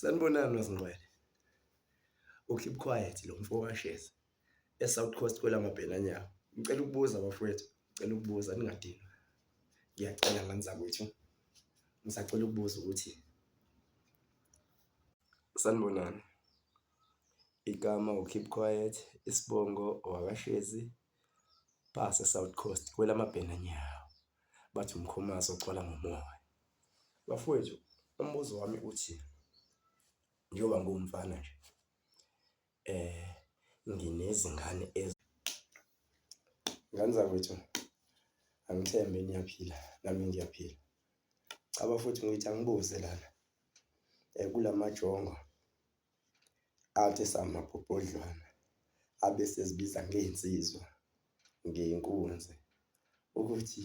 Sanibonani Nozingqwele. U-keep quiet lo mfo kaShezi e-South Coast kwelamabhenanyawo. Ngicela ukubuza bafowethu, ngicela ukubuza ningadinwa. Ngiyacela ngane zakwethu, ngisacela ukubuza ukuthi sanibonani. Igama u-keep quiet, isibongo owakaShezi, base-South Coast kwelamabhenanyawo. Bathi umkhomazi ogcwala ngomoya. Bafowethu, umbuzo wami uthi, njengoba ngiwumfana nje nginezingane ngane zakwethu, angithembe niyaphila nami ngiyaphila. Cha bafowethu ngithi angibuze lana kula majongo athi esamabhobhodlwana abe esezibiza ngey'nsizwa, ngey'nkunzi ukuthi.